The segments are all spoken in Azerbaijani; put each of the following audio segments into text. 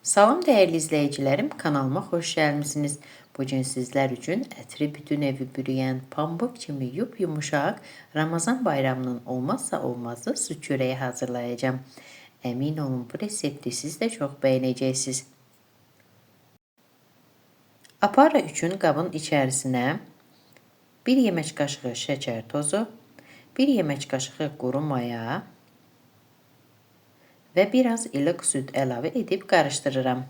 Salam dəyərli izləyicilərim, kanalıma xoş gəlmisiniz. Bugün sizlər üçün ətri bütün evi bürüyən, pambıq kimi yup-yumuşaq Ramazan bayramının olmazsa olmazı süd çörəyi hazırlayacağım. Əmin olun, bu resepti siz də çox bəyənəcəksiniz. Apara üçün qabın içərisinə 1 yemək qaşığı şəkər tozu, 1 yemək qaşığı quru maya və biraz iliq süd əlavə edib qarışdırıram.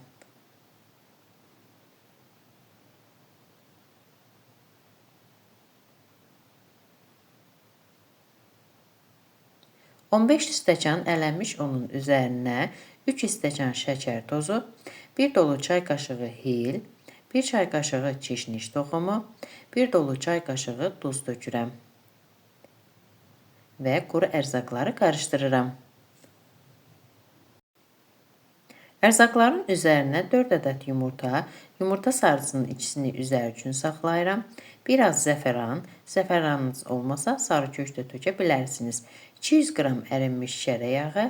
15 stəkan ələnmiş unun üzərinə 3 stəkan şəkər tozu, 1 dolu çay qaşığı hil, 1 çay qaşığı çeşniş toxumu, 1 dolu çay qaşığı duz tökürəm və quru ərzaqları qarışdırıram. Ərzaqların üzərinə 4 ədəd yumurta, yumurta sarısının ikisini üzəri üçün saxlayıram. Biraz zəfəran, zəfəranınız olmasa sarı kök də tökə bilərsiniz. 200 qram ərinmiş şərə yağı,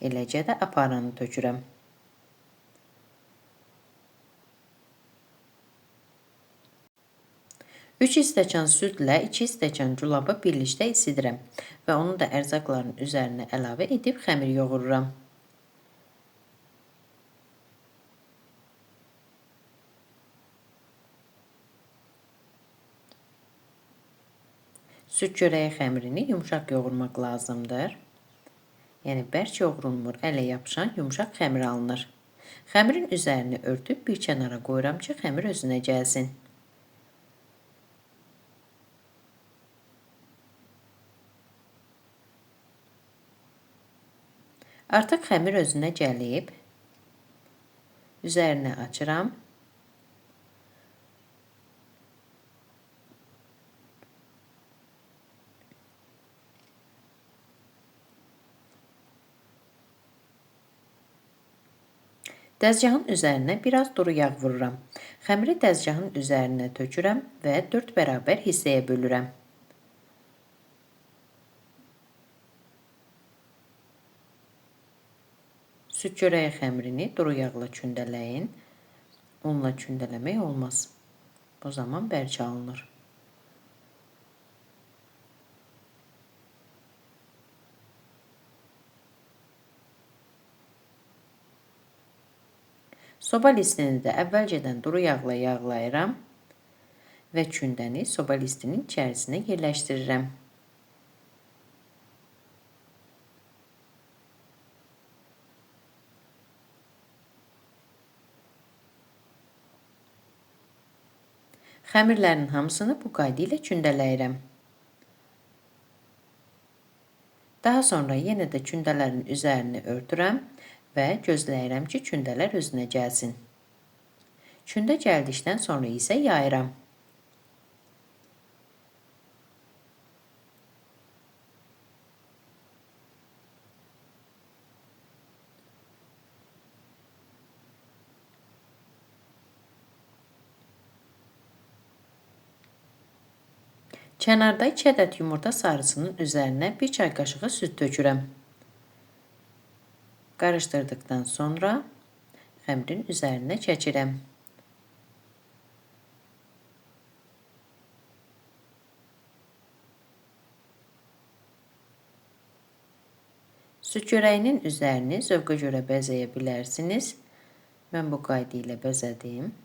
eləcə də aparanı tökürəm. 3 stəkan südlə 2 stəkan culabı birlikdə isidirəm və onu da ərzaqların üzərinə əlavə edib xəmir yoğururam. Süd çörəyi xəmirini yumşaq yoğurmaq lazımdır. Yəni bərk yoğrulmur, ələ yapışan yumşaq xəmir alınır. Xəmirin üzərini örtüb bir kənara qoyuram ki, xəmir özünə gəlsin. Artıq xəmir özünə gəlib, üzərini açıram. Dəzgahın üzərinə biraz duru yağ vururam. Xəmiri dəzgahın üzərinə tökürəm və 4 bərabər hissəyə bölürəm. Süd çörəyi xəmirini duru yağla kündələyin. Unla kündələmək olmaz. O zaman bərk alınır. Soba listini də əvvəlcədən duru yağla yağlayıram və kündəni soba listinin içərisinə yerləşdirirəm. Xəmirlərin hamısını bu qayda ilə kündələyirəm. Daha sonra yenə də kündələrin üzərini örtürəm və gözləyirəm ki, kündələr özünə gəlsin. Kündə gəldikdən sonra isə yayıram. Kənarda 2 ədəd yumurta sarısının üzərinə 1 çay qaşığı süd tökürəm. Qarışdırdıqdan sonra xəmirin üzərinə çəkirəm. Süd çörəyinin üzərini zövqə görə bəzəyə bilərsiniz. Mən bu qayda ilə bəzədim.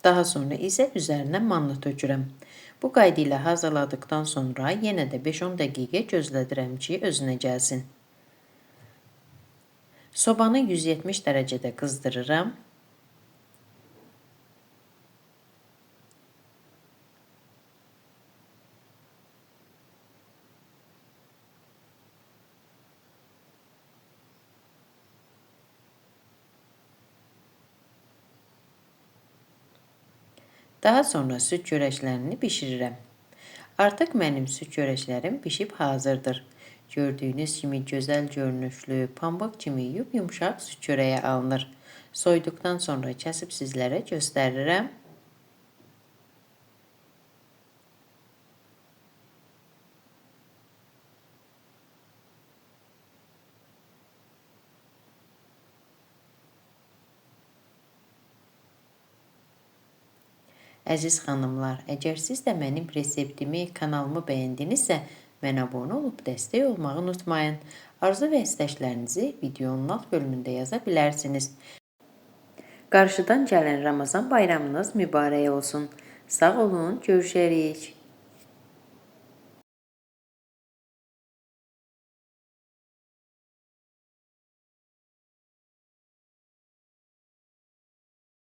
Daha sonra isə üzərinə manna tökürəm. Bu qayda ilə hazırladıqdan sonra yenə də 5-10 dəqiqə gözlədirəm ki, özünə gəlsin. Sobanı 170 dərəcədə qızdırıram. Daha sonra süd çörəklərini bişirirəm. Artıq mənim süd çörəklərim bişib hazırdır. Gördüyünüz kimi gözəl görünüşlü, pambıq kimi yumşaq süd çörəyi alınır. Soyduqdan sonra kəsib sizlərə göstərirəm. Əziz xanımlar, əgər siz də mənim reseptimi, kanalımı bəyəndinizsə, mənə abunə olub dəstək olmağı unutmayın. Arzu və istəklərinizi videonun alt bölümündə yaza bilərsiniz. Qarşıdan gələn Ramazan bayramınız mübarək olsun. Sağ olun, görüşərik.